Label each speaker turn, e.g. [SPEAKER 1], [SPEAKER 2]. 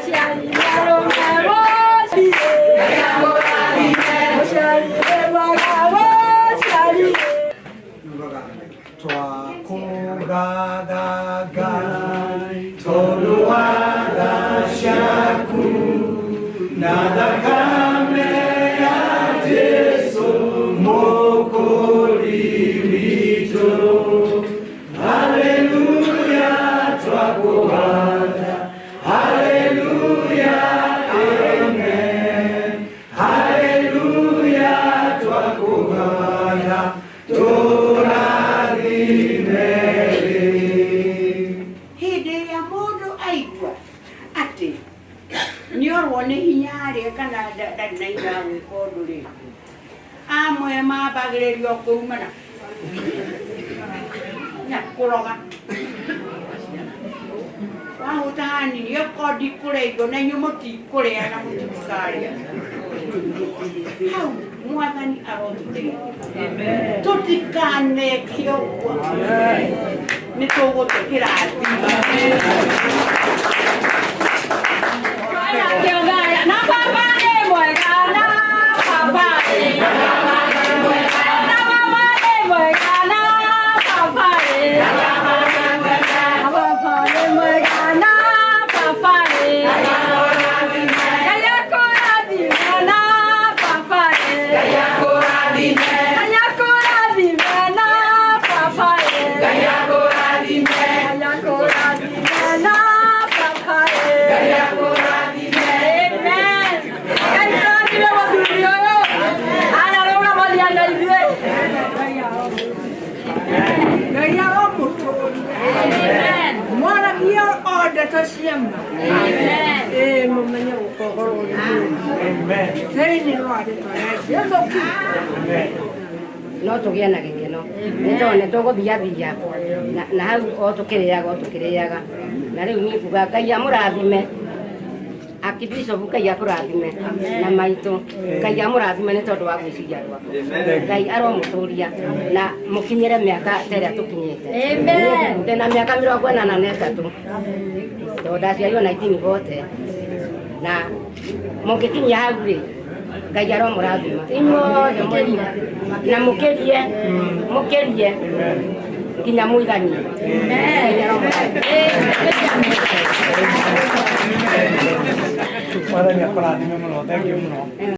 [SPEAKER 1] Mũciari arũme mũciari, mũciari mwega mũciari.
[SPEAKER 2] Yugaga twakũgatha Ngai tondũ wa tha ciaku na thakame ya Jesũ mũkũri witũ. Haleluya twakũgatha, haleluya, amen. Haleluya twakũgatha, tũrathime.
[SPEAKER 3] Hĩndĩ ĩrĩa mũndũ aigua atĩ nĩorwo nĩ hinya rĩ, kana ndarĩ na hinya wa gwĩka ũndũ rĩ, amwe mambagĩrĩrio kũrumana na kũroga wahũta hanini, okorwo ndikũrĩa irio na inyuĩ mũtikũrĩa na mũtikarĩa hau. Mwathani arotũteithia tũtikaneke ũguo, nĩ tũgũte kĩrathimo.
[SPEAKER 1] Na baba nĩ mwega, na baba nĩ mwega, na baba nĩ mwega, na baba nĩ, na baba nĩ mwega, na baba nĩ. Ngai akũrathime, na baba nĩ. Ngai akũrathime, na baba nĩ. Ngai akũrathime na baba nĩ. Amen. Ngai tũrathime mũthuri ũyũ ararũgamania na ithuĩ.
[SPEAKER 4] Ngai aromũtũria mwaragie o ndeto cia ma, ĩ mũmenye gũkogorwo thĩinĩ wa rĩtwa rĩa Jesu Kristo.
[SPEAKER 5] No tũgĩe na gĩkeno nĩ tondũ nĩ tũgũthiathia na hau o tũkĩrĩaga o tũkĩrĩaga. Na rĩu niĩ kuga Ngai amũrathime, Akibishopu, Ngai akũrathime, na maitũ, Ngai amũrathime nĩ tondũ wa gwĩciria rwakwa. Ngai aromũtũria na mũkinyĩre mĩaka ta ĩrĩa tũkinyĩte. Ndĩ na mĩaka 83 tondũ ndaciarirwo 1940, na mũngĩkinyia hau rĩ, Ngai aromũrathima inyuothe mũrĩ na mũkĩrie mũkĩrie nginya mũiganie. Ngai aromũrathima.
[SPEAKER 2] Mwathani akũrathime mũno, thank you mũno.